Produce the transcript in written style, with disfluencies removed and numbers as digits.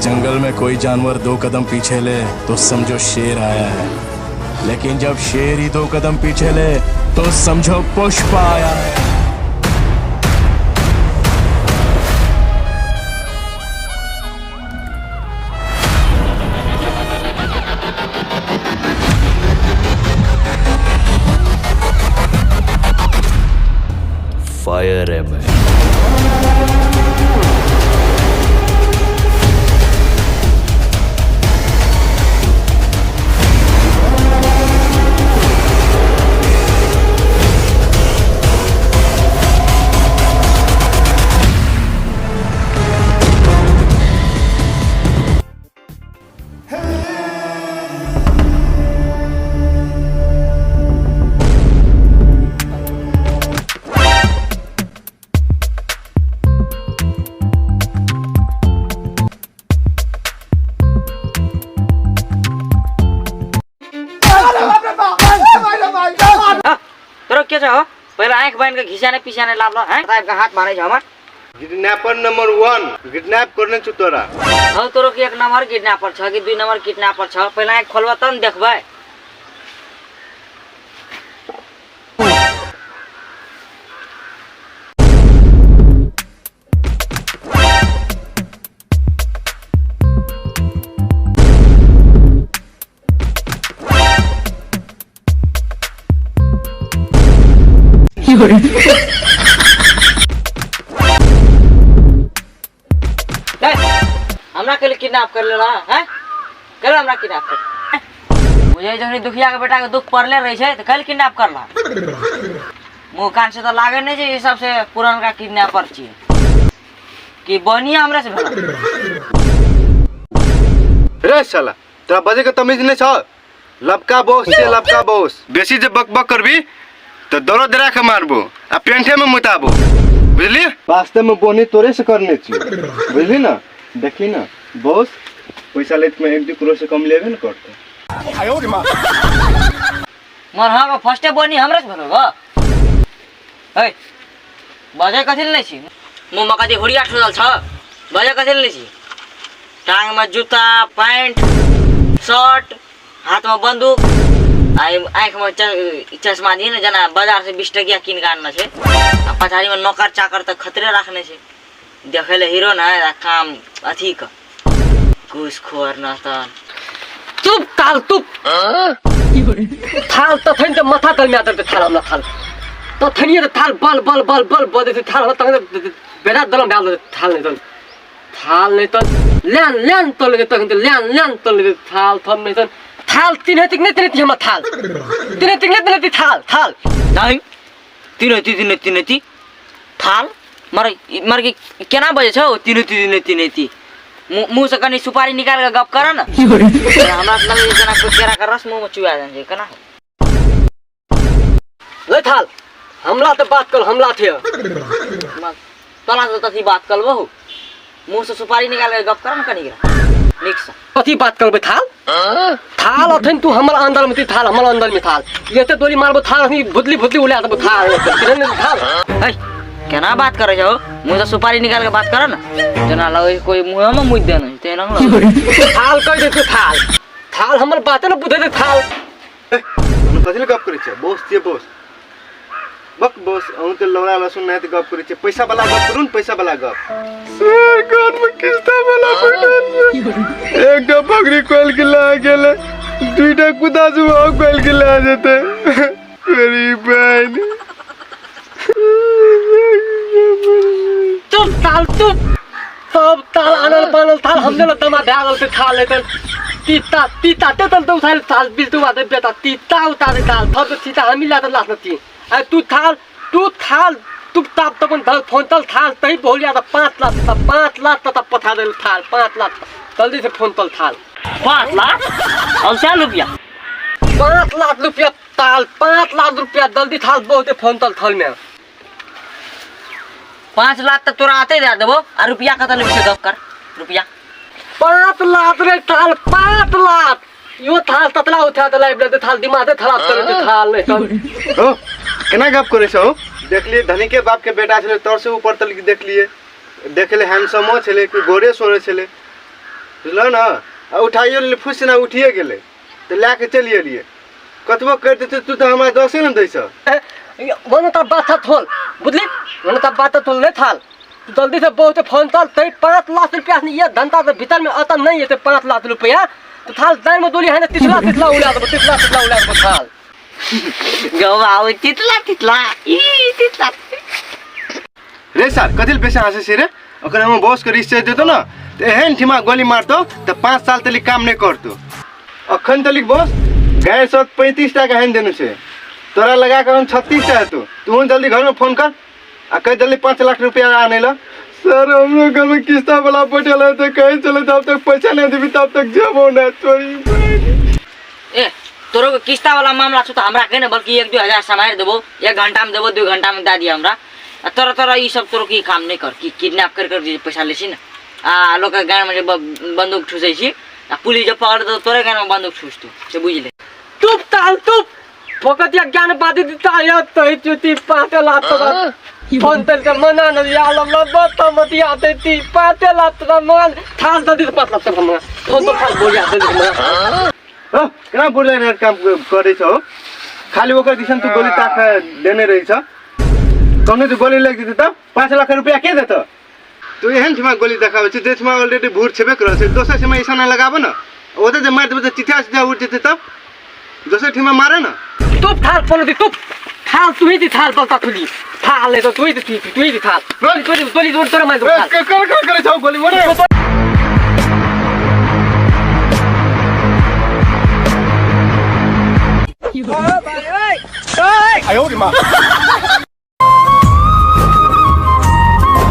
जंगल में कोई जानवर दो कदम पीछे ले तो समझो शेर आया है, लेकिन जब शेर ही दो कदम पीछे ले तो समझो पुष्पा आया है। फायर है मैं। तोरा के छ हो? पहिला आँखि बान्हि कऽ घिसाने पिसाने लाबल हैं साहेब के हाथ मारै छ हमर। किडनैपर नंबर 1 किडनैप करने छु तोरा। हौ तोरो के 1 नंबर किडनैपर छ कि 2 नंबर किडनैपर छ? पहिला आँखि खोलबा तब न देखबै। हमरा के लिए किडनैप कर लेला हैं? कल हमरा किडनैप कर। बुझै जखनी दुखिया के बेटा के दुख पड़ले रहे छै त कल किडनैप करला। मुँह कान से त लागे नहीं छै ई सबसे पुरनका किडनैपर छियै कि बनिया हमरा से भेला। रे साला तोरा बजे के तमीज नहीं छ। लबका बोस से लबका बोस बेसी जे बक बक करबी तो दौड़ दौड़ा के मारबो आ पेंठे में मुताबो, बुझली? वास्तव में बोनी तोरे से करने छी, बुझली ना? देखी ना बॉस पैसा लेत में 1-2 करोड़ से कम लेबे न करते। मर हाँ फर्स्टे बोनी हमरा से भेलो गो। ए बजे कथि ले छी? मुँह में कथि हुरिया ठुसल छ? बजे कथि ले छी? टांग में जूता पैंट शर्ट हाथ में बंदूक आ आँख में चश्मा दिए ने जेना बाजार से 20 टकिया कीन के आनने छै आ पछाड़ी में नौकर चाकर तऽ खतरे राखने छै। देखै ले हीरो ने आ काम अथी के घूसखोर नतन। चुप ताल चुप। थाल तखन तऽ माथा तल में आदर थाल हमरा थाल तखनिए तऽ थाल बल बल बल बल बजै छै थाल हमरा तखन बेड़ा दलम भए गेल थाल नहि तन थाल नहि तन ल्यान ल्यान तल तखन तऽ ल्यान ल्यान तल थाल थम नहि तन थाल तिनहतिक नहि तिनहति हमरा थाल तिनहतिक नहि तिनहति थाल थाल नहीं तिनहति तिनहति तिनहति थाल मर मर के केना बजै छौ तिनहति तिनहति तिनहति? मुँह से कनि सुपारी निकाल के गप कर न। हमरा तऽ लगै जेना कोइ केरा के रस मुँह में चुआ देने छै केना। ले थाल हमला तऽ बात कर हमला थे तोरा से तथी बात करबहु मुँह से सुपारी निकाल के गप कर न कनि नीक से। कथी बात करबै थाल? थाल अखन तू हमर अंदर में थाल हमर अंदर में थाल एते डोली मारबो थाल अखनी भुतली भुतली उला देबो थाल थाल। है केना बात करै छौ? मुँह से सुपारी निकाल के बात कर न जेना लगै कोई मुँह में मुइद देने छै तेना लगै। थाल कहि दे तू थाल थाल हमर बाते न बुझै दे थाल। हम कथी लए गप करै छियै? बोस छियै बोस बक बोस अहूँ तऽ लौड़ा लहसुन नहि तऽ गप करै छियै। पैसा वाला गप करू ने, पैसा वाला गप। घर में किस्ता वाला बैठल छै। एकटा बकरी कोयल के लए गेलै, दुईटा कुत्ता सब और कोयल के लए जेतै। गरीब बहन। चुप थाल चुप सब ताल आनल बानल थाल हमने ल तमा भए गेल छै थाल लेतन तीता तीता ते तन तो उठाल थाल बिल तू आदे बेटा तीता उतारे थाल थप तीता हम ला त लास नती आ तू थाल तू थाल तू ताप तपन धल फोन तल थाल तही बोलिया त 5 लाख त 5 लाख त पठा देल थाल 5 लाख जल्दी से फोन तल थाल 5 लाख और क्या रुपया? 5 लाख रुपया ताल 5 लाख रुपया जल्दी थाल बहुते फोन तल थाल में 5 लाख तक तोरा आते दे देबो आ रुपया कत लेबी से गप कर रुपया 5 लाख रे थाल 5 लाख यो थाल ततला उठा देला इबले थाल दिमाग थाल कर दे थाल नहीं तन। ओ केना गप करै छौ? देखलिए धनी के बाप के बेटा छलै तोर से ऊपर तक देखलिए देखले हैंडसमो छलै कि गोरे सोरे छलै बुझलहो ने? आ उठाइयो लेलियै, फुस ना उठिए गेलै तऽ लए कऽ चलि एलियै। कतबो करि देतै तू तऽ हमरा दसे ने दै छह। वनो त बात थोल बुझली, वनो त बात थोल नहीं थाल। तू जल्दी से बहुत फोन चल तै 5 लाख रुपया ने एक घंटा के भीतर में अत नहीं एते 5 लाख रुपया तो थाल दान में दोली है ना तितला तितला उड़ा देबो, तितला तितला उड़ा देबो थाल। गौ बाबू तितला तितला ई तितला। रे सर कथी ले बेसी हंसै छी रे? ओकर हमर बॉस के रिश्ते देतो ना तऽ एहन ठिमा गोली मारतो तऽ 5 साल तलिक काम नहीं करतो। अखन तलिक बॉस गाय सौ 35 टाका एहन देने छै, तोरा लगा के 36 टा हेतौ। तू जल्दी घर में फोन कर आ कह जल्दी 5 लाख रुपया आने ला। सर हमरो घर में किस्ता वाला बैठल है तो कहीं चले तब तक पैसा नहीं देबी तब तक जेबो ना तोरी। ए तोरो के किस्ता वाला मामला छौ त हमरा कहि ने, बल्कि 1-2 हजार सम्हारि देबो, 1 घंटा में देबो, 2 घंटा में दए दिया हमरा। आ तोरा तोरा ई सब तोरो की काम नहीं कर कि किडनैप कर कर जे पैसा लै छी ने, आ लोक के गान में जे बंदूक ठुसै छी, आ पुलिस जब पकड़ देतौ तोरे गान में बंदूक ठुसतौ, से बुझि ले। तुप ताल तुप फोकतिया ज्ञान बादी दिता या तई चुती 5 लाख टका फोन तेल के मना न या लम बत मतिया ते ती 5 लाख टका मान थाल दे दे 5 लाख टका हमरा फोन तो थाल बोलिया दे दे हमरा। हो केना बोले रे काम करै छौ? खाली ओकर दिसन तू गोली ताक देने रहै छ, तहने तो गोली लागि जेतै तब 5 लाख रुपया के देतौ? तू एहन ठिमा गोली देखाबै छै जे ठिमा ऑलरेडी भूर छेबे करै छै, दोसर ठिमा ऐसा ना लगाबो न, ओतऽ जे मारि देबै तऽ चिठिया चिठिया उड़ि जेतै, तब दोसर ठिमा मारे न। तुप थाल फोन the तुप थाल तुही the थाल बलता तुली थाल ले तो तुही the तुही the थाल तोरी तोरी तोरी तोरा मारि देबौ थाल। कर कर करै छौ गोली मोरे। 哎呦我的妈！